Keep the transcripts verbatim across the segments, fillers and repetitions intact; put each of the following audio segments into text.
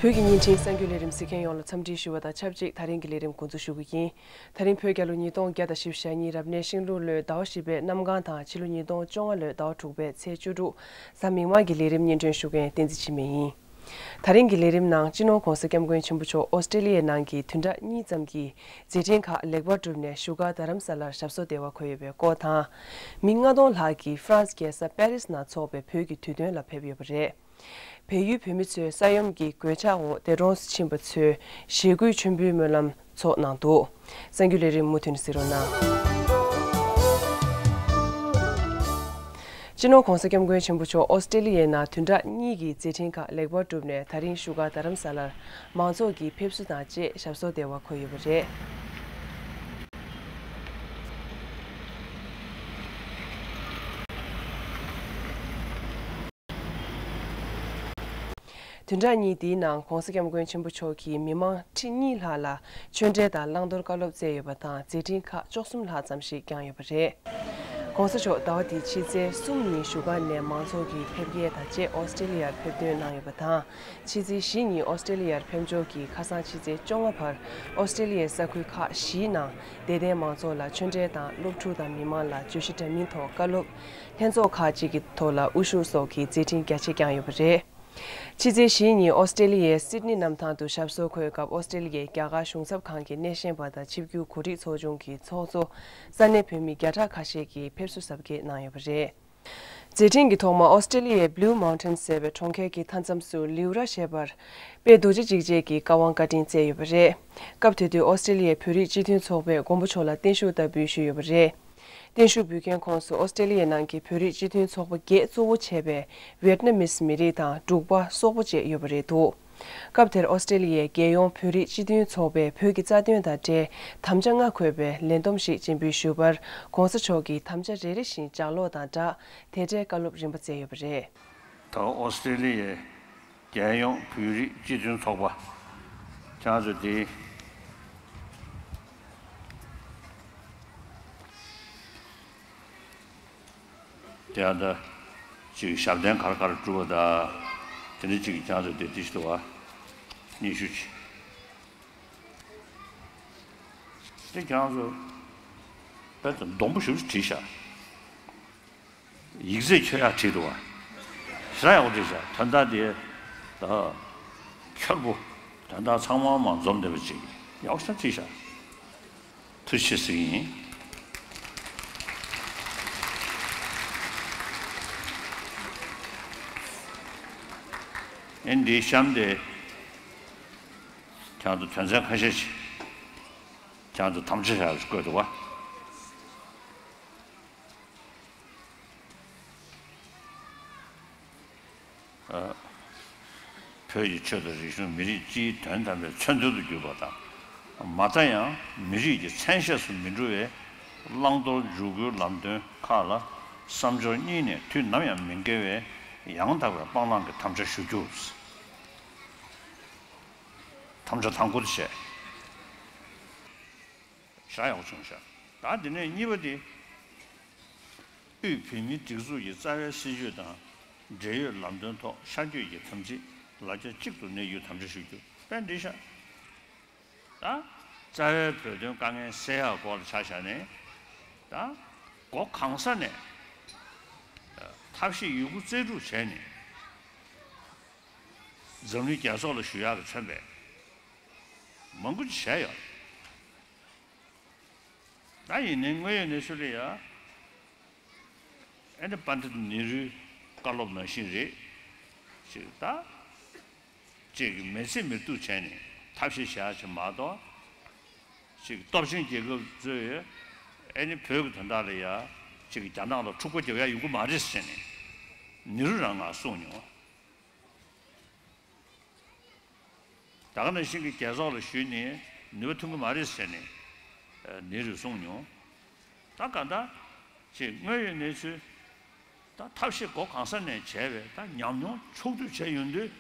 བོད་ཀྱི་བརྙན་འཕྲིན་གསར་འགྱུར་ལས་རིམ་གཟིགས་མཁན་ཡོངས་ལ་འཚམས་འདྲི་ཞུ་བ་དང་ཆབས་ཅིག་དེ་རིང་གི་ལས་རིམ་འགོ་འཛུགས་ཞུ་གི་ཡིན། དེ་རིང་བོད་རྒྱལ་ལོ་ཉིས་སྟོང་བརྒྱ་དང་བཞི་བཅུ་ཞེ་གཉིས་རབ་གནས་ཤིང་ལུག་ལོའི་ཟླ་བ་བཞི་པའི་གནམ་གང་དང་ཕྱི་ལོ་ཉིས་སྟོང་བཅོ་ལྔ་ལོའི་ཟླ་བ་དྲུག་པའི་ཚེས་བཅུ་དྲུག་གཟའ་མིག་དམར་གྱི་ལས་རིམ་སྙན་སྒྲོན་ཞུ་མཁན་བསྟན་འཛིན་འཆི་མེད་ཡིན། དེ་རིང་གི་ལས་རིམ་ནང་སྤྱི་ནོར་༧གོང་ས་༧སྐྱབས་མགོན་ཆེན་པོ་མཆོག་ཨོ་སི་ཀྲེ་ལི་ཡའི་ནང་གི་བདུན་ཕྲག་གཉིས་ཙམ་གྱི་མཛད་འཕྲིན་ཁག་ལེགས་པར་གྲུབ་ནས་བཞུགས་སྒར་རྡ་རམ་ས་ལར་ཞབས་སོར་བདེ་བར་འཁོད་ཡོད་པའི་སྐོར་དང་། མི་ལྔ་སྟོང་ལྷག་གིས་ཧྥ་རན་སི་རྒྱལ་ས་པེ་རི་སི་ནང་འཚོགས་པའི་བོད་ཀྱི་དུས་སྟོན་ལ་ཕེབས་ཡོད་པ་རེད། བལ་ཡུལ་བོད་མི་ཚོས་ས་ཡོམ་གྱི་གོད་ཆག་འོག་འདས་གྲོངས་སུ་ཕྱིན་པ་ཚོའི་ཞེ་སྐུལ་མཆོད་འབུལ་སྨོན་ལམ་ཚོགས་གནང་འདུག་གསར་འགྱུར་ལས་རིམ་མུ་མཐུད་གཟིགས་རོགས་གནང་། སྤྱི་ནོར་༧གོང་ས་༧སྐྱབས་མགོན་ཆེན་པོ་མཆོག་ཨོ་སི་ཀྲེ་ལི་ཡའི་ནང་བདུན་ཕྲག་གཉིས་ཀྱི་མཛད་འཕྲིན་ཁག་ལེགས་པར་གྲུབ་ནས་དེ་རིང་བཞུགས་སྒར་རྡ་རམ་ས་ལར་མང་ཚོགས་ཀྱི་ཕེབས་བསུ་དང་བཅས་ཞབས་སོར་བདེ་བར་འཁོད་ཡོད་པ་རེད། བདུན་ཕྲག་གཉིས་འདིའི་ནང་༧གོང་ས་༧སྐྱབས་མགོན་ཆེན་པོ་མཆོག་གིས་མི་མང་ཁྲི་གཉིས་ལྷག་ལ་ཆོས་འབྲེལ་དང་བླང་དོར་བཀའ་སློབ་སྩལ་ཡོད་པ་དང་མཛད་འཕྲིན་ཁག་བཅུ་གསུམ་ལྷག་ཙམ་ཞིག་བསྐྱངས་ཡོད་པ་རེད། ༸གོང་ས་མཆོག་ཟླ་བ་འདིའི་ཕྱི་ཚེས་གསུམ་ཉིན་བཞུགས་སྒར་ནས་མང་ཚོགས་ཀྱི་ཕེབས་སྐྱེལ་དང་བཅས་ཨོ་སི་ཀྲེ་ལི་ཡར་ཕེབས་ཐོན་གནང་ཡོད་པ་དང་། ཕྱི་ཚེས་བཞི་ཉིན་ཨོ་སི་ཀྲེ་ལི་ཡར་ཕེབས་འབྱོར་གྱིས་ཁ་སང་ཕྱི་ཚེས་བཅོ་ལྔ་བར་ཨོ་སི་ཀྲེ་ལི་ཡའི་ས་ཁུལ་ཁག་བཞིའི་ནང་བསྡད་ལྡན་མང་ཚོགས་ལ་ཆོས་འབྲེལ་དང་སློབ་ཕྲུག་དང་མི་མང་ལ་བརྗོད་གཞི་འདྲ་མིན་ཐོག་བཀའ་སློབ། ལྷན་ཚོགས་ཁག་ཅིག་གི་ཐོག་ལ་དབུ་བཞུགས་སོགས་ཀྱི་མཛད་འཕྲིན་རྒྱ་ཆེ་བསྐྱངས་ཡོད་པ་རེད། ཕྱི་ཚེས་བཞིའི་ཉིན་ཨོ་སི་ཀྲེ་ལི་ཡའི་སིད་ནི་གནམ་ཐང་དུ་ཞབས་སོར་འཁོད་སྐབས་ཨོ་སི་ཀྲེ་ལི་ཡའི་རྒྱ་གར་གཞུང་ཚབ་ཁང་གི་སྣེ་ཤན་པ་དང་ཆིབས་བསྒྱུར་གོ་སྒྲིག་ཚོགས་ཆུང་གི་ཚོགས་གཙོ་ས་གནས་བོད་མི་བརྒྱ་ཕྲག་ཁ་ཤས་ཀྱིས་ཕེབས་བསུ་གཟབ་རྒྱས་གནང་ཡོད་པ་རེད། མཛད་འཕྲིན་གྱི་ཐོག་མར་ཨོ་སི་ཀྲེ་ལི་ཡའི་Blue Mountains་ཟེར་བའི་གྲོང་ཁྱེར་གྱི་མཐའ་མཚམས་སུ་ལིའུ་ར་ཞེས་པར་དཔལ་རྡོ་རྗེ་འཇིགས་བྱེད་ཀྱི་བཀའ་དབང་བཀའ་དྲིན་སྩལ་ཡོད་པ་རེད། སྐབས་དེ་དུས་ཨོ་སི་ཀྲེ་ལི་ཡའི་བོད་རིགས་སྤྱི་མཐུན་ཚོགས་པས་མགོན་པོ་མཆོག་ལ་བརྟན་བཞུགས་བསྟར་འབུལ་ཞུས་ཡོད་པ་རེད། བརྟན་བཞུགས་འབུལ་མཁན་ཁོངས་སུ་ཨོ་སི་ཀྲེ་ལི་ཡའི་ནང་གི་བོད་རིགས་སྤྱི་མཐུན་ཚོགས་པ་བརྒྱད་གཙོ་བོ་བྱས་པའི་ཝེད་ནམ་མིས་མི་རིགས་དང་འབྲུག་པ་སོག་པོ་བཅས་ཡོད་པ་རེད་འདུག་སྐབས་དེར་ཨོ་སི་ཀྲེ་ལི་ཡའི་རྒྱལ་ཡོངས་བོད་རིགས་སྤྱི་མཐུན་ཚོགས་པས་བོད་ཀྱི་རྩ་དོན་དང་འབྲེལ་དམ་བཅའ་ལྔ་འཁོད་པའི་ལས་བསྡོམས་ཤིག་སྤྱན་འབུལ་ཞུས་པར་༸གོང་ས་མཆོག་གིས་དམ་བཅའ་རེ་རེ་བཞིན་ལྗགས་ཀློག་དང་སྦྲགས་དེ་འབྲེལ་བཀའ་སློབ་རིམ་པ་སྩལ་ཡོད་པ་རེད། ད་ཨོ་སི་ཀྲེ་ལི་ཡའི་རྒྱལ་ཡོངས་བོད་རིགས་སྤྱི་མཐུན་ཚོགས་པ་ཁྱེད་ཚོ་དེ་དེ་ཡང་ད་ཅིག་ཞབས་བརྟན་ག་རེ་ག་རེ་བསྒྲུབས་པ་ད་དེ་འདྲ་ཅིག་ཁྱེད་ཚོ་དེ་དེ་ཞིག་འདུག་བ། སྙན་ཞུ་ཅིག་དེ་ཁྱེད་ཚོ་དཔེ་ད་སྡོང་པོ་ཞིག་བྲིས་ཤག་ཡིག་ཚད་ཁྱོད་ཡག་བྲིས་འདུག་བ། ཞེ་དྲག་ཡག་པོ་བྲིས་ཤག་དོན་དག་དེ་ད་འཁྱོར་པོ་དོན་དག་ཚང་མ་མ་འཛོམས་བསྡད་པ་ཅིག་ཡག་པོ་ཞེ་དྲག་བྲིས་ཤག་ཐུགས་རྗེ་ཆེ་ཟེར་གྱི་ཡིན། ཨེ་འདིའི་གཤམ་དེ་ཁྱེད་ཚོ་དོན་ཚན་ཁ་ཤས་ཤིག་ཁྱེད་ཚོ་དམ་བཅའ་བཞག་བཀོད་འདུག་བ། བོད་ཀྱི་ཆོས་དང་རིག་གཞུང་མི་རིགས་སྤྱིའི་དོན་དམ་པའི་མཚོན་དོན་དུ་གྱུར་པ་དང་། མ་མཐའ་ཡང་མི་རིགས་ཀྱི་མཚན་ཤས་སུ་མི་འགྲོ་བའི་བླང་དོར་འཇུག་སྒོའི་ལམ་སྟོན་ཁག་ལ་བསམ་སྦྱོར་གཉིས་ནས་དུས་ནམ་ཡང་མི་འགལ་བའི་ཡང་དག་པའི་སྤང་བླང་གི་དམ་བཅའ་ཞུ་རྒྱུ། དམ་བཅའ་དང་པོ་དེ་བྱས། ཞེ་དྲག་ཡག་པོ་བྱུང་ཤག་ད་དེ་ནས་གཉིས་པ་དེ། དབུས་བོད་མིའི་སྒྲིག་འཛུགས་ཀྱི་རྩ་བའི་སྲིད་བྱུས་དང་འབྲེལ་ཡོད་ལམ་སྟོན་ཐོག་ཤར་བསྐྱོད་ཀྱི་དམ་ཚིག་ལ་རྒྱ་གཅིག་ཏུ་གནས་རྒྱུའི་དམ་བཅའ་ཞུ་རྒྱུ་དཔེ་འགྲིག་ཤག་ད་རྩ་བའི་བོད་དོན་དཀའ་ངལ་སེལ་ཡག་སྐོར་ལ་ཆ་བཞག་ནས་ད་སྒོ་གང་ས་ནས་ཐབས་ཤེས་ཡོད་རྒུ་རྩལ་སྤྲུགས་བྱས་ནས་འཛམ་གླིང་རྒྱལ་ཚོགས་ལ་ཞུ་ཡག་གི་མཚོན་པའི་མང་པོ་ཅིག་བྱས་ཡོད། ད་ཡིན་ནའི་དངོས་ཡོད་གནས་ཚུལ་ལ་ཡ། ཨེ་ནི་པཎ་ཌིཏ་ནེ་རུའི་བཀའ་སློབ་ནང་བཞིན་རེད། ཅིག་ད། ཅིག་མི་ཚེ་མི་གཏུག་བྱས་ནས་ཐབས་ཤེས་བྱ་ཡག་ཅིག་མ་གཏོགས། ཅིག་སྟོབས་ཆེན་རྒྱལ་ཁབ་ཚོས་ཨེ་ནི་བོད་ཀྱི་དོན་དག་ལ་ཡ། ཅིག་རྒྱ་ནག་ལ་འཁྲུག་པ་རྒྱབ་ཡག་ཡོང་གི་མ་རེད་ཟེར་ནས་ནེ་རུ་རང་ང་གསུངས་མྱོང་། ད་ག་ནང་བཞིན་གྱི་རྒྱལ་ཚོགས་ལ་ཞུས་ནས་ནུས་པ་ཐོན་གྱི་མ་རེད་ཟེར་ནས་ནེ་རུས་གསུངས་མྱོང་། ད་ག་ད་ཅིག་དངོས་ཡོད་གནས་ཚུལ་ད་ཐབས་ཤེས་སྒོ་གང་ས་ནས་བྱས་པའི་ད་ཉམས་མྱོང་ཕྱོགས་བསྡུས་བྱས་ཡོང་དུས་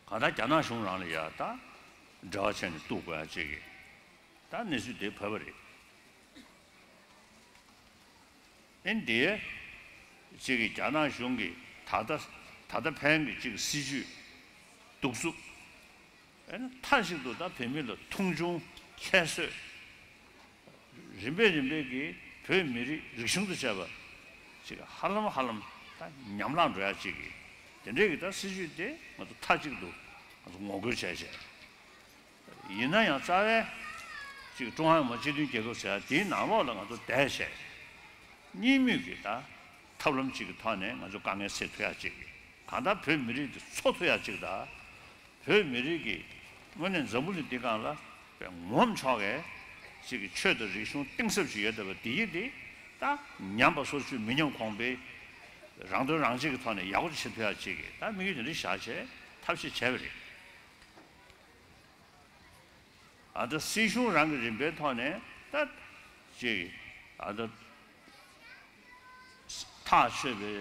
ག་ད་རྒྱ་ནག་གཞུང་རང་ལ་ཡ་ད་འབྲེལ་བ་བྱས་ནས་གཏུག་དགོས་ཡ་ཅིག་གི་ད་གནས་ཚུལ་དེ་བབས་པ་རེད། ཨེ་འདི། གཅིག་གིས་རྒྱ་ནག་གཞུང་གིས་ད་ལྟ་ ད་ལྟ་ཕན་གྱི་ཅིག་སྲིད་ཇུས་གདུག་རྩུབ། ཨེ་ན་མཐའ་གཅིག་ཏུ་ད་བོད་མི་ལ་མཐོང་ཆུང་ཁྱད་གསོད། རིམ་པས་རིམ་པས་ཀྱིས་བོད་མི་རིགས་རིག་གཞུང་དང་བཅས་པ་ཅིག་ཧ་ལམ་ཧ་ལམ་ད་ཉམས་བརླག་འགྲོ་ཡ་ཅིག་གི་དེ་འདྲས་ཀྱི་ད་སྲིད་ཇུས་དེ་ང་ཚོ་མཐའ་གཅིག་ཏུ་ང་ཚོ་ངོ་རྒོལ་བྱས་བྱས། ཡིན་ན་ཡང་རྩ་བའི་ཅིག་ཀྲུང་ཧྭ་མི་དམངས་སྤྱི་མཐུན་རྒྱལ་ཁབ་ཟེར་ཡ་དེའི་ནང་ལོགས་ལ་ང་ཚོ་བསྡད་བྱས། གཉིས་མོས་ཀྱི་ད་ཐབས་ལམ་ཅིག་གི་ཐོག་ནས་ང་ཚོ་དཀའ་ངལ་སེལ་ཐུབ་ཡ་ཅིག་གང་ལྟར་བོད་མི་རིགས་དེ་འཚོ་ཐུབ་ཡ་ཅིག་དང་། བོད་མི་རིགས་ཀྱི་དངོས་གནས་འཛམ་བུ་གླིང་འདི་སྒང་ལ་ངོམ་ཆོག་གི་ཅིག་གི་ཆོས་དང་རིག་གཞུང་གཏིང་ཟབ་ཅིག་ཡོད་བསྡད་པ་དེ་ཡིན་ཏེ། ད་ཉམས་པ་སོར་ཆུད་མི་ཉམས་གོང་འཕེལ། རང་དོན་རང་གཅེས་ཀྱི་ཐོག་ནས་ཡག་པོ་ཅིག་བྱེད་ཐུབ་ཡ་ཅིག་གི་ད་དམིགས་ཡུལ་དེ་འདྲ་བཞག་བྱས་ཐབས་ཤེས་བྱས་པ་རེད། ཨ་ད་སྲིད་གཞུང་རང་གི་རིམ་པའི་ཐོག་ནས་ད་ཅིག་ཨ་ད་ཐག་ཆོད་པའི་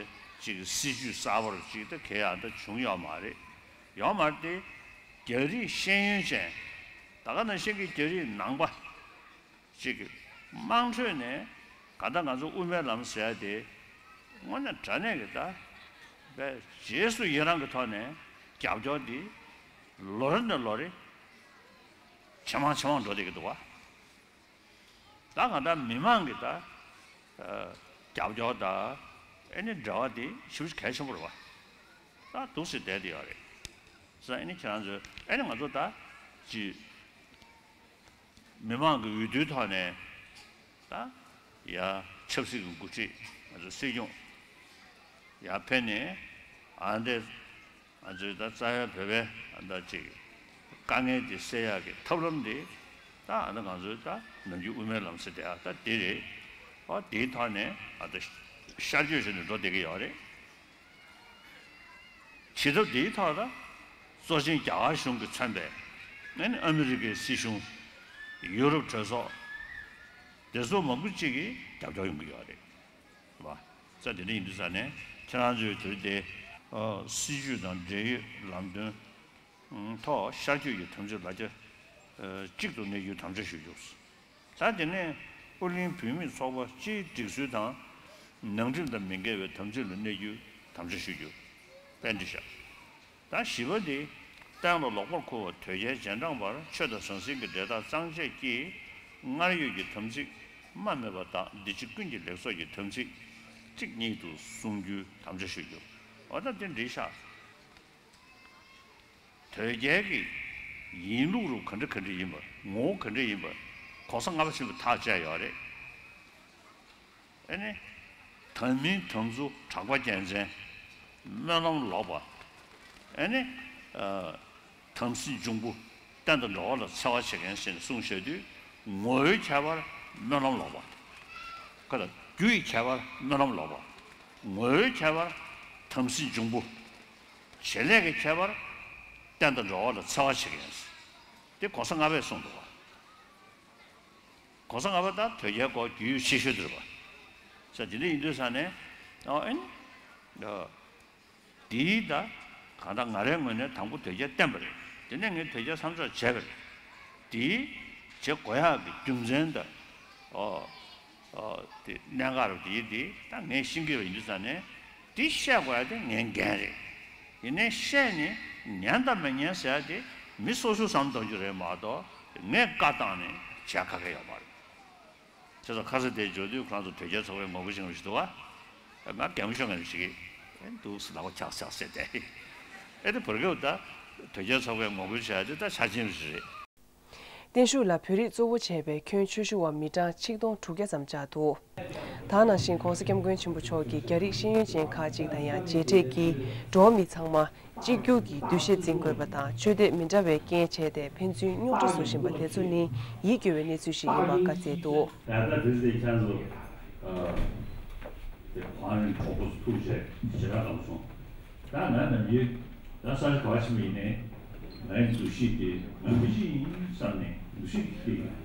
ཅིག་སྲིད་ཇུས་གསར་པར་ཅིག་ད་གལ་ཨ་ད་བྱུང་ཡོད་མ་རེད། ཡོད་མ་རེད་དེ། རྒྱ་རིགས་ཤེས་ཡོན་ཅན། ད་ག་ནང་བཞིན་གྱི་རྒྱ་རིགས་ནང་པ་ཅིག་གི་དམངས་ཁྲོད་ནས་གང་ལྟར་ང་ཚོ་དབུ་མའི་ལམ་ཟེར་ཡ་དེ་དངོས་གནས་དྲང་གནས་ཀྱི་ད་བས་རྗེས་སུ་ཡི་རང་གི་ཐོག་ནས་རྒྱབ་སྐྱོར་འདི་ལོ་རེ་ནས་ལོ་རེ་ཇེ་མང་ཇེ་མང་འགྲོ་བསྡད་ཀྱི་འདུག་བ། ད་གང་ལྟར་མི་མང་གི་ད་རྒྱབ་སྐྱོར་དང་ཨེ་ནི་འབྲེལ་བ་དེ་ཞེ་པོ་ཅིག་གལ་ཆེན་པོ་རེད་བ། ད་འདུག་སེ་བསྡད་དེ་ཡོད་རེད། ས་ཨེ་ནི་ཁྱེད་རང་ཚོས་ཨེ་ནི་ང་ཚོ་ད་ཅི་མི་མང་གི་འོས་བསྡུའི་ཐོག་ནས་ད་ཡ་ཆབ་སྲིད་ཀྱི་འགོ་ཁྲིད་ང་ཚོ་སྲིད་སྐྱོང་ཡར་ཕེབས་ནས་ཨ་འདས་ང་ཚོའི་ད་རྩ་བའི་བོད་པའི་ཨ་ད་ཅིག་དཀའ་ངལ་འདི་སེལ་ཡག་གི་ཐབས་ལམ་འདི་ད་ཨ་ད་ང་ཚོའི་ད་ནམ་རྒྱུན་དབུ་མའི་ལམ་ཟེར་དེ་ཨ་ད་འདི་རེད། ཨ་འདིའི་ཐོག་ནས་ཨ་ད་ཤར་བསྐྱོད་བྱས་ནས་འགྲོ་བསྡད་ཀྱི་ཡོད་རེད། བྱེད་ཐབས་འདིའི་ཐོག་ལ་གཙོ་ཆེན་རྒྱ་གར་གཞུང་གིས་མཚོན་པའི་ཨ་ནི་ཨ་མི་རི་ཀའི་སྲིད་གཞུང་། ཡུ་རོབ་གྲོས་ཚོགས། དེ་ཚོ་མང་པོ་ཅིག་གིས་རྒྱབ་སྐྱོར་ཡོང་གི་ཡོད་རེད། བ། ས་དེ་འདྲ་ཡིན་དུས་ས་ནས་ཁྱེད་རང་ཚོའི་དུས་དེ་སྲིད་ཇུས་དང་འབྲེལ་ཡོད་ལམ་སྟོན་ཐོག་ཤར་བསྐྱོད་ཀྱི་དམ་ཚིག་ལ་རྒྱ་གཅིག་ཏུ་གནས་རྒྱུའི་དམ་བཅའ་ཞུ་རྒྱུ། ད་དེ་ནས་ཨོ་གླིང་བོད་མིའི་ཚོགས་པ་སྤྱིའི་སྒྲིག་སྲོལ་དང་ནང་ཁྲིམས་དང་མི་འགལ་བའི་དམ་ཚིག་ལ་གནས་རྒྱུའི་དམ་བཅའ་ཞུ་རྒྱུ། པཎྜི་ཏ། ད་བཞི་པ་དེ་གཏན་ལ་ལོག་པར་འཁུ་བ་དོལ་རྒྱལ་རྗེས་འབྲང་བར་ཆོས་དང་ཟང་ཟིང་གི་འབྲེལ་ཐག་གཙང་བཅད་ཀྱིས་སྔར་ཡོད་ཀྱི་དམ་ཚིག་རྨ་མེད་པ་དག་འདི་ཕྱི་ཀུན་གྱི་ལེགས་ཚོགས་ཀྱི་དམ་ཚིག་གཅིག་ཉིད་དུ་སྲུང་རྒྱུའི་དམ་བཅའ་ཞུ་རྒྱུ། འོ་ད་དེ་འགྲིག་ཤག་དོལ་རྒྱལ་གྱི་ཡིན་ལུགས་རུ་ག་འདྲ་ག་འདྲ་ཡིན་པ་ངོ་བོ་ག་འདྲ་ཡིན་པ་གོང་ས་ལྔ་པ་ཆེན་པོས་ཐག་བཅད་ཡོད་རེད། ཨེ་ནི། དམ་མིན་དམ་ཚིག་གྲགས་པ་རྒྱལ་མཚན། སྨོན་ལམ་ལོག་པ། ཨེ་ནི། ཨ། དམ་སྲི་འབྱུང་པོ། གཏན་དུ་འགྲོ་བ་ལ་འཚེ་བ་བྱེད་མཁན་ཞེས་གསུངས་བཞག་དུས་ངོ་བོའི་ཁྱད་པར་སྨོན་ལམ་ལོག་པ། ཁ་ལ་རྒྱུ་ཡི་ཁྱད་པར་སྨོན་ལམ་ལོག་པ། ངོ་བོའི་ཁྱད་པར་དམ་སྲི་འབྱུང་པོ། བྱེད་ལས་ཀྱི་ཁྱད་པར་གཏན་དུ་འགྲོ་བ་ལ་འཚེ་བ་བྱེད་མཁན། དེ་གོང་ས་ལྔ་པས་གསུངས་འདུག་བ། གོང་ས་ལྔ་པ་དང་དོལ་རྒྱལ་སྐོར་རྒྱུས་ཡོད་ཆེ་ཤོས་དེ་རེད་པ། ས་དེ་འདྲ་ཡིན་དུས་ས་ནས་ཨོ་ཨེ་ནི། དེའི་ད་གང་ལྟར་ང་རའི་ངོས་ནས་དང་པོ་དོལ་རྒྱལ་བསྟེན་པ་རེད། དེ་ནས་ངས་དོལ་རྒྱལ་མཚམས་འཇོག་བྱས་པ་རེད། དེའི་བྱེད་དགོས་ཡག་གི་རྒྱུ་མཚན་དང་ཨོ་ཨོ་དེ་གནད་འགག་རུ་དེའི་དེ་ད་ངས་ཤེས་ཀྱི་ཡོད་པ་ཡིན་དུས་ས་ནས་དེ་བཤད་དགོས་ཡག་དེ་ངའི་འགན་རེད། ཡིན་ནའི་བཤད་ནས་ཉན་དང་མི་ཉན་ཟེར་ཡ་དེ་མི་སོ་སོས་བསམ་བློ་གཏོང་རྒྱུ་རེད་མ་གཏོགས་ངས་བཀའ་བཏང་ནས་བྱས་ཁ་ཁ་ཡོད་མ་རེད། དེ་ཚོ་ཁ་ས་དེ་འབྱོར་དུས་ཁོ་རང་ཚོ་དོལ་རྒྱལ་ཚོགས་པའི་ངོ་རྒོལ་བྱེད་མཁན་ཞིག་འདུག་བ། ང་རྒན་པོ་ཤོག་མཁན་ཞིག་གིས་འདུག་སེ་ལག་པ་ཆག་ཆག་བྱས་ཏེ། ཨེ་དེ་བར་སྐབས་ད་དོལ་རྒྱལ་ཚོགས་པའི་ངོ་རྒོལ་བྱས་ཏེ་ད་ཆ་ཆེན་ཞིག་རེད། བརྟན་བཞུགས་ལ་བོད་རིགས་གཙོ་བོ་བྱས་པའི་ཁྱོན་ཆེ་ཤོས་པ་མི་གྲངས་ཆིག་སྟོང་དྲུག་བརྒྱ་ཙམ་བཅར་འདུག་ད་ག་ནང་བཞིན་༧གོང་ས་༧སྐྱབས་མགོན་ཆེན་པོ་མཆོག་གིས་རྒྱ་རིགས་ཤེས་ཡོན་ཅན་ཁག་ཅིག་དང་ཡང་མཇལ་འཕྲད་ཀྱིས་འགྲོ་བ་མི་ཚང་མ་གཅིག་གྱུར་གྱི་འདུ་ཤེས་འཛིན་དགོས་པ་དང་ཆོས་དད་མི་འདྲ་བའི་རྐྱེན་བྱས་ཏེ་ཕན་ཚུན་རྙོག་དྲ་བཟོ་བཞིན་པ་དེ་ཚོ་ནི་ཡིད་སྐྱོ་བའི་གནས་ཚུལ་ཞིག་ཡིན་པ་བཀའ་སྩལ་འདུག་ད་ལྟ་དུས་ཚོད་ཁྱེད་ཚོ་དེ་བང་རིམ་གྲོགས་པོ་ཐུག་བྱས་ཞེ་དྲག་ལངས་སོང་། ད་ང་ནམ་རྒྱུན་ད་ས་ཆ་ག་བ་ཕྱིན་པ་ཡིན་ནའི་ང་ཡི་འདུ་ཤེས་དེ་ང་མི་གཅིག་ཡིན་བསམ་ནས་འདུ་ཤེས་དེ་སྐྱེ་ཡོད།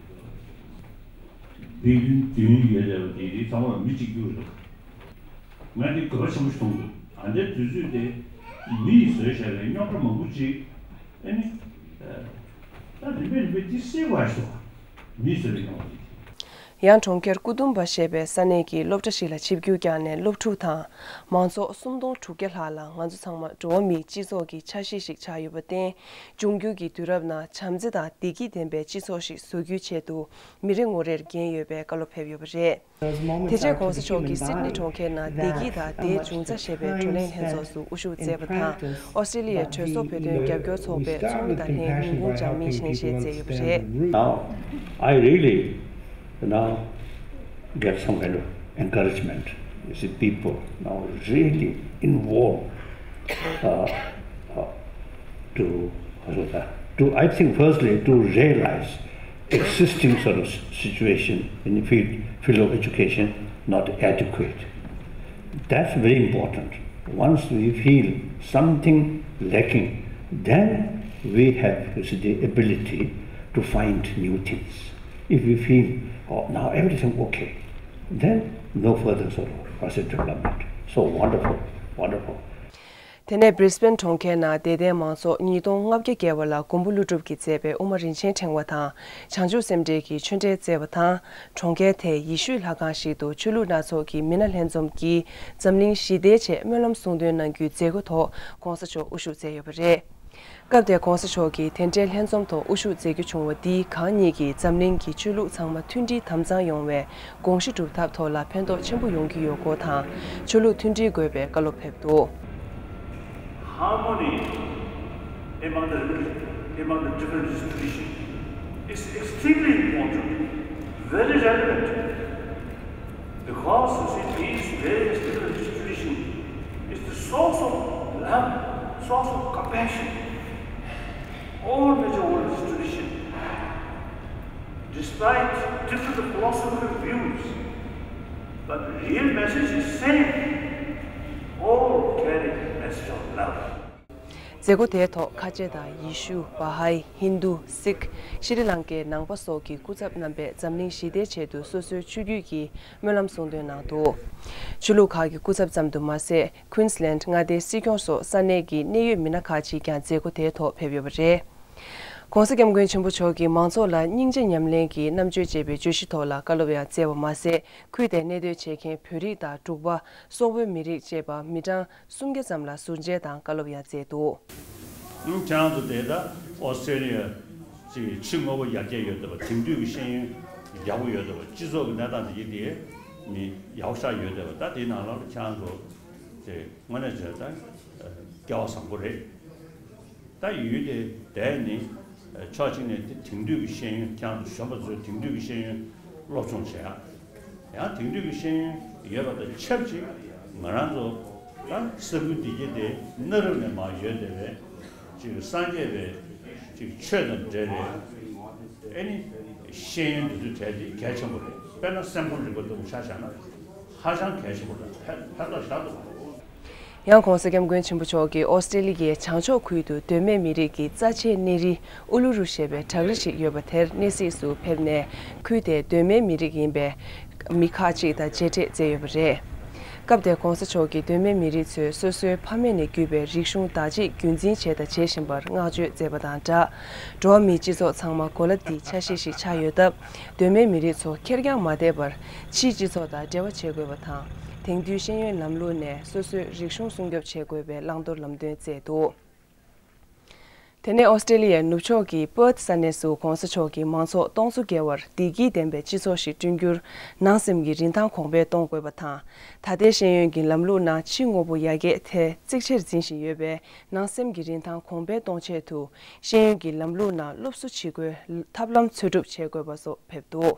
སྡིག་དོན་ཡོད་བསྡད་པ་དེ་དེ་ཚང་མ་མི་གཅིག་གྱུར་འདུག་ང་དེ་དགོས་པ་ཆེན་པོ་ཞིག་མཐོང་འདུག་ཨ་འདྲའི་དུས་ཚོད་དེ་མི་ཡིས་བཟོས་བཞག་པའི་རྙོག་དྲ་མང་པོ་ཅིག་ཨ་ནི་ད་རིམ་པས་རིམ་པས་དེ་སེལ་དགོས་ཞིག་འདུག་མིས་བཟོས་པའི་རྙོག་དྲ་དེ། ཡང་གྲོང་ཁྱེར་ཀུ་དུམ་པ་ཞེས་པའི་ས་གནས་ཀྱི་སློབ་གྲྭ་ཞིག་ལ་ཆིབས་བསྒྱུར་བསྐྱངས་ནས་སློབ་ཕྲུག་དང་མང་ཚོགས་སུམ་སྟོང་དྲུག་བརྒྱ་ལྷག་ལ་ང་ཚོ་ཚང་མ་འགྲོ་བ་མིའི་སྤྱི་ཚོགས་ཀྱི་ཆ་ཤས་ཤིག་ཆགས་ཡོད་པར་བརྟེན། འབྱུང་འགྱུར་གྱི་དུས་རབས་ནང་བྱམས་བརྩེ་དང་བདེ་སྐྱིད་ལྡན་པའི་སྤྱི་ཚོགས་ཤིག་བཟོ་རྒྱུའི་ཆེད་དུ་མི་རེ་ངོ་རེར་འགན་ཡོད་པའི་བཀའ་སློབ་ཕེབས་ཡོད་པ་རེད། དེ་རྗེས་༸གོང་ས་མཆོག་གིས་སིད་ནི་གྲོང་ཁྱེར་ནང་བདེ་སྐྱིད་དང་དེའི་འབྱུང་རྩ་ཞེས་པའི་བགྲོ་གླེང་ལྷན་ཚོགས་སུ་དབུ་བཞུགས་མཛད་པ་དང་། ཨོ་སི་ཀྲི་ལི་ཡའི་གྲོས་ཚོགས་བོད་དོན་རྒྱབ་སྐྱོར་ཚོགས་པའི་ཚོགས་མི་དང་ལྷན་ཉིན་གུང་སྦྱང་མིའི་ཞལ་བཞེས་མཛད་ཡོད་པ་རེད། Now, I really now get some kind of encouragement. You see, people now really involved uh, uh, to, to, I think, firstly, to realize existing sort of situation in the field, field of education not adequate. That's very important. Once we feel something lacking, then we have, you see, the ability to find new things. If we feel, oh, now everything okay, then no further sort of, I said, development. So wonderful, wonderful. དེ་ནས་Brisbane་གྲོང་ཁྱེར་ནང་དད་ལྡན་མང་ཚོགས་ཉིས་སྟོང་ལྔ་བརྒྱ་བརྒལ་བ་ལ་མགོན་པོ་ཀླུ་སྒྲུབ་ཀྱིས་མཛད་པའི་དབུ་མ་རིན་ཆེན་ཕྲེང་བ་དང་བྱང་ཆུབ་སེམས་འགྲེལ་གྱི་ཆོས་འབྲེལ་བསྩལ་བ་དང་། གྲོང་ཁྱེར་དེའི་ཡེ་ཤུའི་ལྷ་ཁང་ཞིག་ཏུ་ཆོས་ལུགས་སྣ་ཚོགས་ཀྱི་མི་སྣ་ལྷན་འཛོམས་ཀྱིས་འཛམ་གླིང་ཞི་བདེའི་ཆེད་སྨོན་ལམ་གསུང་འདོན་གནང་རྒྱུའི་མཛད་སྒོ་ཐོག་༸གོང་ས་མཆོག་དབུ་བཞུགས་མཛད་ཡོད་པ་རེད། སྐབས་དེར་༸གོང་ས་མཆོག་གིས་དེ་འདྲའི་ལྷན་འཛོམས་ཐོག་དབུ་བཞུགས་མཛད་རྒྱུ་བྱུང་བ་འདིས་གང་ཉིད་ཀྱིས་འཛམ་གླིང་གི་ཆོས་ལུགས་ཚང་མ་མཐུན་སྒྲིལ་དམ་གཙང་ཡོང་བའི་དགོངས་གཞི་སྒྲུབ་ཐབས་ཐོག་ལ་ཕན་ཐོགས་ཆེན་པོ་ཡོང་གི་ཡོད་སྐོར་དང་། ཆོས་ལུགས་མཐུན་སྒྲིལ་དགོས་པའི་བཀའ་སློབ་ཕེབས་འདུག Harmony among the religion, among the different traditions is extremely important, very relevant. Because, you see, these various different traditions is the source of love, source of compassion. All major world traditions, despite different philosophical views, but the real message is same. All carry message of love. མཛད་སྒོ་དེའི་ཐོག་ཁ་ཆེ་དང་ཡེ་ཤུ། བྷ་ཧའི། ཧིན་རྡུ། སིག་ཤྲི་ལང་ཀའི་ནང་པ་སོགས་ཀྱི་སྐུ་ཚབ་རྣམ་པས་འཛམ་གླིང་ཞི་བདེའི་ཆེད་དུ་སོ་སོའི་ཆོས་བརྒྱུད་ཀྱི་སྨོན་ལམ་གསུང་འདོན་གནང་འདུག་ཆོས་ལུགས་ཁག་གི་སྐུ་ཚབ་ཙམ་དུ་མ་ཟད། Queensland མངའ་སྡེའི་སྲིད་སྐྱོང་སོགས་ས་གནས་ཀྱི་གནད་ཡོད་མི་སྣ་ཁག་ཅིག་ཀྱང་མཛད་སྒོ་དེའི་ཐོག་ཕེབས་ཡོད་པ་རེད། ༸གོང་ས་༸སྐྱབས་མགོན་ཆེན་པོ་མཆོག་གིས་མང་ཚོགས་ལ་སྙིང་རྗེ་ཉམས་ལེན་གྱི་རྣམ་དཔྱོད་ཅེས་པའི་བརྗོད་གཞི་ཐོག་ལ་བཀའ་སློབ་ཡང་སྩལ་བ་མ་ཟད། ཁུལ་དེར་གནས་སྡོད་བྱེད་མཁན་བོད་རིགས་དང་འབྲུག་པ། སོག་པོའི་མི་རིགས་བཅས་པ་མི་གྲངས་སུམ་བརྒྱ་ཙམ་ལ་ཟུར་མཇལ་དང་བཀའ་སློབ་ཡང་སྩལ་འདུག་ཁྱེད་རང་ཚོ་དེ་ད་ཨོ་སི་ཀྲེ་ལི་ཡ་ཅིག་ཕྱི་དངོས་པོ་ཡར་རྒྱས་ཡོད་བསྡད་པ། དེང་དུས་ཀྱི་ཤེས་ཡོན་ཡག་པོ་ཡོད་བསྡད་པ། སྤྱི་ཚོགས་ཀྱི་གནས་སྟངས་དེ་གྱི་དེ་མི་ཡག་པོ་ཤར་ཡོད་བསྡད་པ། ད་དེའི་ནང་ལ་ཁྱེད་རང་ཚོ་དེ་དངོས་གནས་བྱས་ད་སྐལ་བ་བཟང་པོ་རེད། ད་ཡུལ་དེ་དེ་ནི་ཕྱོགས་གཅིག་ནས་དེ་དེང་དུས་ཀྱི་ཤེས་ཡོན། ཁྱེད་རང་ཚོ་གཞོན་པ་ཚོས་དེང་དུས་ཀྱི་ཤེས་ཡོན་སློབ་སྦྱོང་བྱེད་ཡག་ཡང་དེང་དུས་ཀྱི་ཤེས་ཡོན་ཡོད་པ་དང་ཆབས་ཅིག་ང་རང་ཚོ་ད་ས་ཁུལ་འདི་གའི་དེ་གནའ་རབས་ནས་མར་ཡོད་བསྡད་པའི་ཅིག་སངས་རྒྱས་པའི་ཅིག་ཆོས་དང་འབྲེལ་བའི་ཨེ་ནི་ཤེས་ཡོན་འདི་ཚོའི་གྲས་དེ་གལ་ཆེན་པོ་རེད། དཔེར་ན་སེམས་ཁམས་རིག་པ་ལྟ་བུ་ཆ་བཞག་ན་ཧ་ཅང་གལ་ཆེན་པོ་རེད། ཕན་ཕན་ཐོགས་ཤར་འདུག་ཡང་༸གོང་ས་༸སྐྱབས་མགོན་ཆེན་པོ་མཆོག་གིས་ཨོ་སི་ཀྲེ་ལི་ཡའི་བྱང་ཕྱོགས་ཁུལ་དུ་གདོད་མའི་མི་རིགས་ཀྱི་རྩ་ཆེའི་གནས་རི་ཨུ་ལུ་རུ་ཞེས་པའི་བྲག་རི་ཞིག་ཡོད་པ་དེར་གནས་གཟིགས་སུ་ཕེབས་ནས། ཁུལ་དེའི་གདོད་མའི་མི་རིགས་ཡིན་པའི་མི་ཁག་ཅིག་དང་མཇལ་འཕྲད་མཛད་ཡོད་པ་རེད། སྐབས་དེར་༸གོང་ས་མཆོག་གིས་གདོད་མའི་མི་རིགས་ཚོས་སོ་སོའི་ཕ་མེས་ནས་བརྒྱུད་པའི་རིག་གཞུང་བདག་གཅེས་རྒྱུན་འཛིན་བྱས་དང་བྱེད་བཞིན་པར་བསྔགས་བརྗོད་མཛད་པ་དང་སྦྲགས། འགྲོ་བ་མིའི་སྤྱི་ཚོགས་ཚང་མ་གོ་ལ་འདིའི་ཆ་ཤས་ཤིག་ཆགས་ཡོད་སྟབས། གདོད་མའི་མི་རིགས་ཚོ་ཁེར་རྐྱང་མ་བསྡད་པར། ཕྱིའི་སྤྱི་ཚོགས་དང་འབྲེལ་བ་བྱེད་དགོས་པ་དང་། དེང་དུས་ཤེས་ཡོན་ལམ་ལུགས་ནས་སོ་སོའི་རིག་གཞུང་སྲུང་སྐྱོབ་བྱེད་དགོས་པའི་བླང་དོར་ལམ་སྟོན་བསྩལ་འདུག་དེ་ནས་ཨོ་སི་ཀྲེ་ལི་ཡའི་ནུབ་ཕྱོགས་ཀྱི་པར་ཐི་ས་གནས་སུ་༸གོང་ས་མཆོག་གིས་མང་ཚོགས་སྟོང་ཚོ་བརྒལ་བར་བདེ་སྐྱིད་ལྡན་པའི་སྤྱི་ཚོགས་ཤིག་བསྐྲུན་རྒྱུར་ནང་སེམས་ཀྱི་རིན་ཐང་གོང་འཕེལ་གཏོང་དགོས་པ་དང་། ད་ལྟའི་ཤེས་ཡོན་གྱི་ལམ་ལུགས་ནང་ཕྱི་དངོས་པོ་ཡར་རྒྱས་དེ་གཙིགས་ཆེར་འཛིན་བཞིན་ཡོད་པས། ནང་སེམས་ཀྱི་རིན་ཐང་གོང་འཕེལ་གཏོང་ཆེད་དུ་ཤེས་ཡོན་གྱི་ལམ་ལུགས་ནང་སློབ་གསོ་བྱེད་སྒོའི་ཐབས་ལམ་འཚོལ་སྒྲུབ་བྱེད་དགོས་པ་སོགས་ཕེབས་འདུག་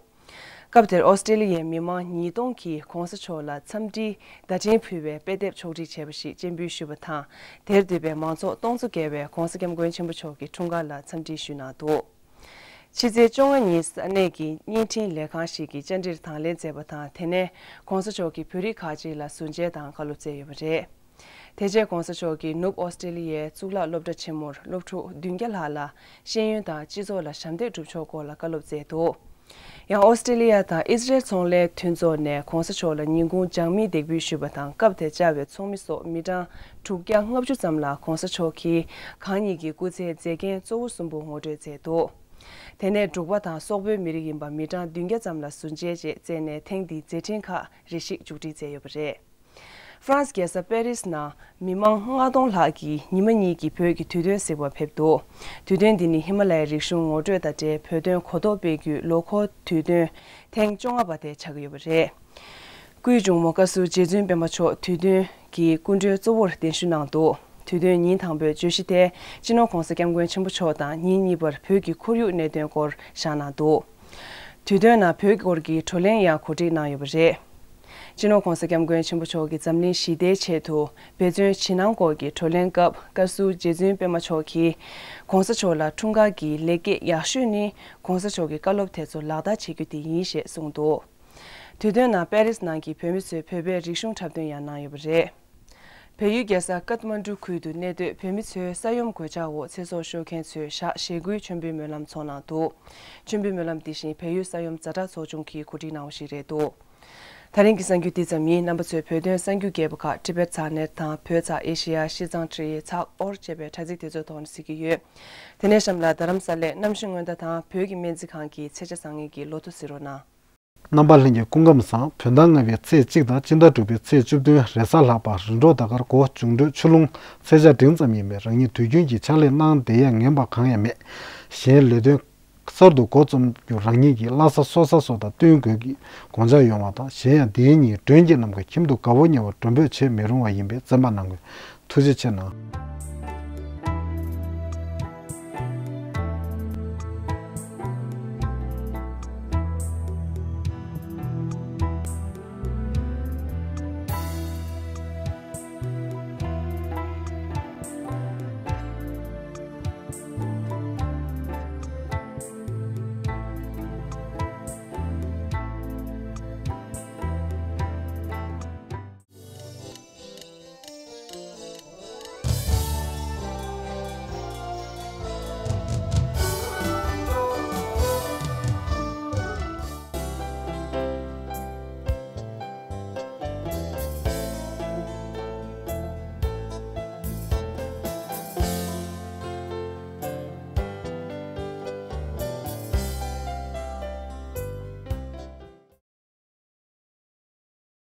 སྐབས་དེར་ཨོ་སི་ཀྲེ་ལི་ཡའི་མི་མང་ཉིས་སྟོང་གིས་༸གོང་ས་མཆོག་ལ་འཚམས་འདྲིའི་བརྡ་འཕྲིན་ཕུལ་བའི་དཔེ་དེབ་ཕྱོགས་སྒྲིག་བྱས་པ་ཞིག་སྤྱན་འབུལ་ཞུས་པ་དང་། དེར་འདུས་པའི་མང་ཚོགས་སྟོང་ཚོ་བརྒལ་བས་༸གོང་ས་༸སྐྱབས་མགོན་ཆེན་པོ་མཆོག་གི་འཁྲུངས་སྐར་ལ་འཚམས་འདྲི་ཞུས་གནང་འདུག་ཕྱི་ཚེས་བཅོ་ལྔ་ཉིན་ས་གནས་ཀྱི་བརྙན་འཕྲིན་ལས་ཁང་ཞིག་གིས་བཅར་འདྲིར་དང་ལེན་མཛད་པ་དང་། དེ་ནས་༸གོང་ས་མཆོག་གིས་བོད་རིགས་ཁག་ཅིག་ལ་ཟུར་མཇལ་དང་བཀའ་སློབ་སྩལ་ཡོད་པ་རེད། དེ་རྗེས་༸གོང་ས་མཆོག་གིས་ནུབ་ཨོ་སི་ཀྲེ་ལི་ཡའི་གཙུག་ལག་སློབ་གྲྭ་ཆེན་མོར་སློབ་ཕྲུག་བདུན་བརྒྱ་ལྷག་ལ་ཤེས་ཡོན་དང་སྤྱི་ཚོགས་ལ་ཞབས་འདེགས་སྒྲུབ་ཕྱོགས་སྐོར་ལ་བཀའ་སློབ་སྩལ་འདུག་ཡང་ཨོ་སི་ཀྲེ་ལི་ཡ་དང་ཨི་ཟི་རལ་ཚོང་ལས་མཐུན་ཚོགས་ནས་༸གོང་ས་མཆོག་ལ་ཉིན་གུང་སྦྱང་མིའི་འདེགས་འབུལ་ཞུས་པ་དང་། སྐབས་དེར་བཅར་བའི་ཚོགས་མི་སོགས་མི་གྲངས་དྲུག་བརྒྱ་ལྔ་བཅུ་ཙམ་ལ་༸གོང་ས་མཆོག་གིས་གང་ཉིད་ཀྱི་སྐུ་ཚེའི་མཛད་འགན་གཙོ་བོ་གསུམ་པོ་ངོ་སྤྲོད་མཛད་འདུག་དེ་ནས་འབྲུག་པ་དང་སོག་པོའི་མི་རིགས་ཡིན་པ་མི་གྲངས་བདུན་བརྒྱ་ཙམ་ལ་ཟུར་མཇལ་བཅས་བསྩལ་ནས་ཐེངས་འདིའི་མཛད་འཕྲིན་ཁག་རེ་ཞིག་མཇུག་སྒྲིལ་མཛད་ཡོད་པ་རེད། ཧྥ་རན་སི་རྒྱལ་ས་པེ་རིས་ནང་མི་མང་ལྔ་སྟོང་ལྷག་གིས་ཉི་མ་གཉིས་ཀྱི་བོད་ཀྱི་དུས་སྟོན་གཟིགས་པར་ཕེབས་འདུག་དུས་སྟོན་འདི་ནི་ཧི་མ་ལ་ཡའི་རིག་གཞུང་ངོ་སྤྲོད་དང་འབྲེལ་བོད་དོན་གོ་རྟོགས་སྤེལ་རྒྱུའི་ལོ་འཁོར་དུས་སྟོན་ཐེངས་བཅོ་ལྔ་པ་དེ་ཆགས་ཀྱི་ཡོད་པ་རེད། སྐུའི་གཅུང་མོ་བཀའ་ཟུར་རྗེ་བཙུན་སྤེན་པ་མཆོག་དུས་སྟོན་གྱི་སྐུ་མགྲོན་གཙོ་བོར་གདན་ཞུ་གནང་འདུག་དུས་སྟོན་ཉིན་དང་པོའི་བརྗོད་གཞི་དེ་སྤྱི་ནོར་༧གོང་ས་༧སྐྱབས་མགོན་ཆེན་པོ་མཆོག་དང་ཉིན་གཉིས་པར་བོད་ཀྱི་ཁོར་ཡུག་གནད་དོན་སྐོར་བཞག་གནང་འདུག་དུས་སྟོན་ནང་བོད་སྐོར་གྱི་བགྲོ་གླེང་ཡང་གོ་སྒྲིག་གནང་ཡོད་པ་རེད། སྤྱི་ནོར་༧གོང་ས་༧སྐྱབས་མགོན་ཆེན་པོ་མཆོག་གིས་འཛམ་གླིང་ཞི་བདེའི་ཆེད་དུ་འབད་བརྩོན་ཇི་གནང་སྐོར་གྱི་བགྲོ་གླེང་སྐབས་བཀའ་ཟུར་རྗེ་བཙུན་སྤེན་པ་མཆོག་གིས་༧གོང་ས་མཆོག་ལ་འཁྲུངས་སྐར་གྱི་ལེགས་སྐྱེས་ཡག་ཤོས་ནི་༧གོང་ས་མཆོག་གི་བཀའ་སློབ་དེ་ཚོ་ལག་བསྟར་བྱེད་རྒྱུ་དེ་ཡིན་ཞེས་གསུངས་འདུག་དུས་སྟོན་ནང་པེ་རིས་ནང་གི་བོད་མི་ཚོས་བོད་པའི་རིག་གཞུང་འཁྲབ་སྟོན་ཡང་གནང་ཡོད་པ་རེད། བལ་ཡུལ་རྒྱལ་ས་ཀཏ་མན་ཌུ་ཁུལ་དུ་གནས་སྡོད་བོད་མི་ཚོའི་ས་ཡོམ་གོད་ཆག་འོག་ཚེ་སྲོག་ཤོར་མཁན་ཚོས་ཞག་ཞེ་དགུའི་མཆོད་འབུལ་སྨོན་ལམ་ཚོགས་གནང་འདུག་མཆོད་འབུལ་སྨོན་ལམ་འདི་བཞིན་བལ་ཡུལ་ས་ཡོམ་ཛ་དྲག་ཚོགས་ཆུང་གིས་གོ་སྒྲིག་གནང་བ་ཞིག་རེད་འདུག་ད་རིང་གི་གསར་འགྱུར་འདི་ཙམ་ཡིན། རྣམ་པ་ཚོས་བོད་དོན་གསར་འགྱུར་རྒྱས་པ་ཁག་ཊི་བེཊ་ཚག་ནེཊ་དང་བོད་ཚག་ཨེ་ཤེ་ཡ་ཤིས་ཙང་ཊི་ཚག་ཨོར་བཅས་པའི་དྲ་ཚིགས་དེ་ཚོའི་ཐོག་ནས་གཟིགས་ཀྱི་ཡོད། དེ་ནས་གཤམ་ལ་རྡ་རམ་ས་ལའི་གནམ་གཤིས་སྔོན་བརྡ་དང་བོད་ཀྱི་སྨན་རྩིས་ཁང་གི་ཚེས་ཆ་བཟང་ངན་གྱི་ལོ་ཐོ་གཟིགས་རོགས་གནང་། རྣམ་པ་ལྷན་རྒྱས་སྐུ་ཁམས་བཟང་། བོད་ཟླ་ལྔ་པའི་ཚེས་གཅིག་དང་སྤྱི་ཟླ་དྲུག་པའི་ཚེས་བཅུ་བདུན་རེས་གཟའ་ལྷག་པ་རི་འབྲོག་ཟླ་སྐར་གོ་འབྱུང་འཕྲོད་ཆུ་ཀླུང་ཚེས་ཆ་འབྲིང་ཙམ་ཡིན་པས་རང་ཉིད་དུས་རྒྱུན་གྱི་ཕྱག་ལས་གནང་བསྡད་ཡ་ངན་པ་གང་ཡང་མེད། གཞན་ལས་དོན་གསར་དུ་འགོ་རྩོམ་རྒྱུ་རང་ཉིད་ཀྱི་བླ་གཟའ་སྲོག་གཟའ་སོགས་དང་བསྟུན་དགོས་ཀྱི་དགོངས་འཆར་ཡོང་བ་དང་གཞན་ཡང་འདིའི་ཉིན་མགྲོན་གྱི་རྣམས་ཀྱིས་ཁྱིམ་དུ་དགའ་བོ་ཉེ་བར་མགྲོན་འབོད་བྱེད་མི་རུང་བ་ཡིན་པས་བཙན་པ་གནང་དགོས། ཐུགས་རྗེ་ཆེ་གནང་།